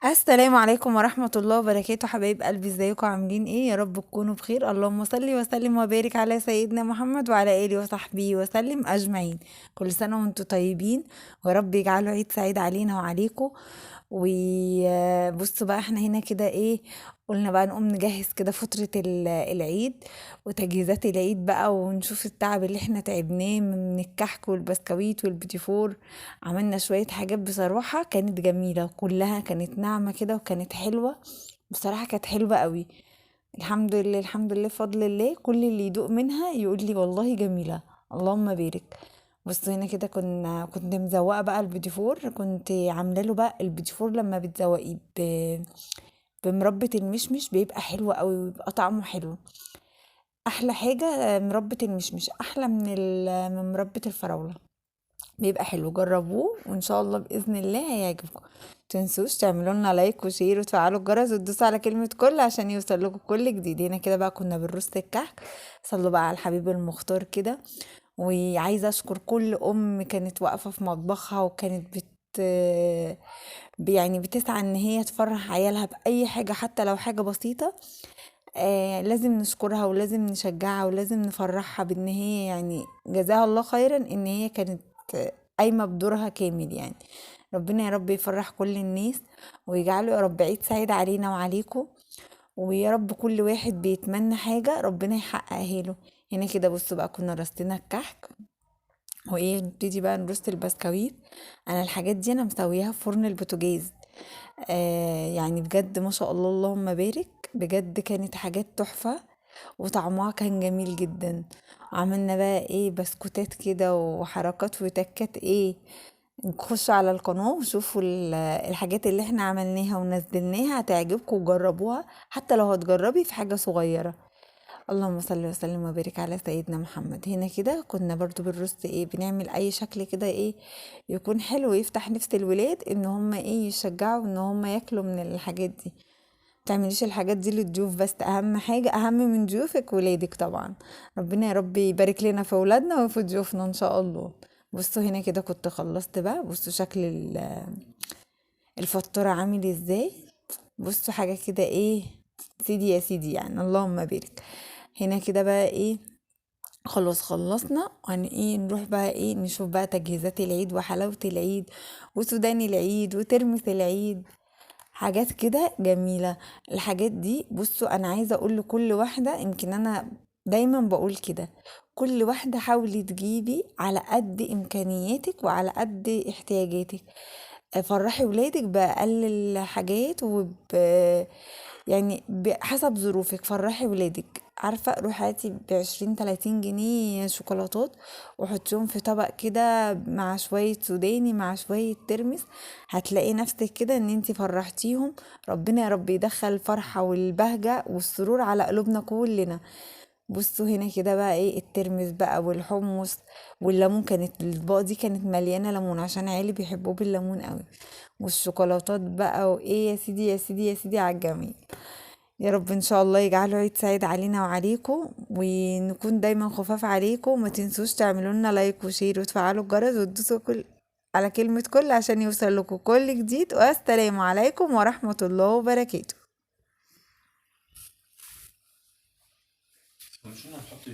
السلام عليكم ورحمة الله وبركاته. حبايب قلبي، ازيكم؟ عاملين ايه؟ يا رب تكونوا بخير. اللهم صل وسلم وبارك على سيدنا محمد وعلى آله وصحبه وسلم أجمعين. كل سنة وانتم طيبين، ويا رب يجعله عيد سعيد علينا وعليكم. وبصوا بقى، احنا هنا كده ايه قلنا بقى نقوم نجهز كده فترة العيد وتجهيزات العيد بقى، ونشوف التعب اللي احنا تعبناه من الكحك والبسكويت والبيتيفور. عملنا شوية حاجات بصراحة كانت جميلة، كلها كانت ناعمة كده وكانت حلوة، بصراحة كانت حلوة قوي. الحمد لله، الحمد لله بفضل الله، كل اللي يدوق منها يقول لي والله جميلة، اللهم بارك. بصوا هنا كده كنت مزوقة بقى البيتيفور، كنت عاملة له بقى البيتيفور لما بتزوقيه بمربة المشمش بيبقى حلو قوي وبيبقى طعمه حلو. احلى حاجة مربة المشمش، احلى من مربة الفراولة، بيبقى حلو. جربوه وان شاء الله باذن الله هيعجبكم. متنسوش تعملوا لنا like و share وتفعلوا الجرس وتدوسوا على كلمة كل عشان يوصل لكم كل جديد. هنا كده بقى كنا بنرص الكحك، صلوا بقى على الحبيب المختار كده. وعايزة اشكر كل ام كانت واقفة في مطبخها وكانت بتسعى ان هي تفرح عيالها باي حاجة، حتى لو حاجة بسيطة. لازم نشكرها ولازم نشجعها ولازم نفرحها بان هي جزاها الله خيرا ان هي كانت قايمة بدورها كامل. ربنا يا رب يفرح كل الناس ويجعله يا رب عيد سعيد علينا وعليكم، ويا رب كل واحد بيتمنى حاجة ربنا يحققها له. هنا كده بصوا بقى كنا رصينا الكحك، وايه نبتدي بقى نرص البسكويت. انا الحاجات دي انا مسويها في فرن البوتاجاز، بجد ما شاء الله اللهم بارك، بجد كانت حاجات تحفة وطعمها كان جميل جدا. عملنا بقى ايه بسكوتات كده وحركات وتكات. ايه خشوا على القناة وشوفوا الحاجات اللي احنا عملناها ونزلناها، هتعجبكم وجربوها، حتى لو هتجربي في حاجة صغيرة. اللهم صل وسلم وبارك على سيدنا محمد. هنا كده كنا برضو بنرص ايه، بنعمل اي شكل كده ايه يكون حلو ويفتح نفس الولاد ان هم ايه يشجعوا ان هم ياكلوا من الحاجات دي. متعمليش الحاجات دي للضيوف بس، اهم حاجة اهم من ضيوفك ولادك طبعا. ربنا يا رب يبارك لنا في ولادنا وفي ضيوفنا ان شاء الله. بصوا هنا كده كنت خلصت بقى، بصوا شكل الفطورة عامل ازاي، بصوا حاجة كده ايه سيدي يا سيدي اللهم بارك. هنا كده بقى ايه خلاص خلصنا، وهن ايه نروح بقى ايه نشوف بقى تجهيزات العيد وحلاوة العيد وسوداني العيد وترمس العيد، حاجات كده جميلة. الحاجات دي بصوا انا عايزة اقول لكل واحدة، يمكن انا دايما بقول كده، كل واحدة حاولي تجيبي على قد امكانياتك وعلى قد احتياجاتك. فرحي ولادك باقل الحاجات بحسب ظروفك فرحي ولادك. عارفة روحي هاتي بعشرين تلاتين جنيه شوكولاتات وحطيهم في طبق كده مع شوية سوداني مع شوية ترمس، هتلاقي نفسك كده ان انتي فرحتيهم. ربنا يا رب يدخل الفرحة والبهجة والسرور على قلوبنا كلنا. بصوا هنا كده بقى ايه الترمس بقى والحمص والليمون، كانت الاطباق دي كانت مليانة ليمون عشان عيالي بيحبوه بالليمون قوي، والشوكولاتات بقى وايه يا سيدي يا سيدي يا سيدي على الجميل. يا رب ان شاء الله يجعله عيد سعيد علينا وعليكم، ونكون دايما خفاف عليكم. ما تنسوش تعملوا لنا like و share وتفعلوا الجرس وتدوسوا على كلمة كل عشان يوصل لكم كل جديد. والسلام عليكم ورحمة الله وبركاته. مش انا هنحط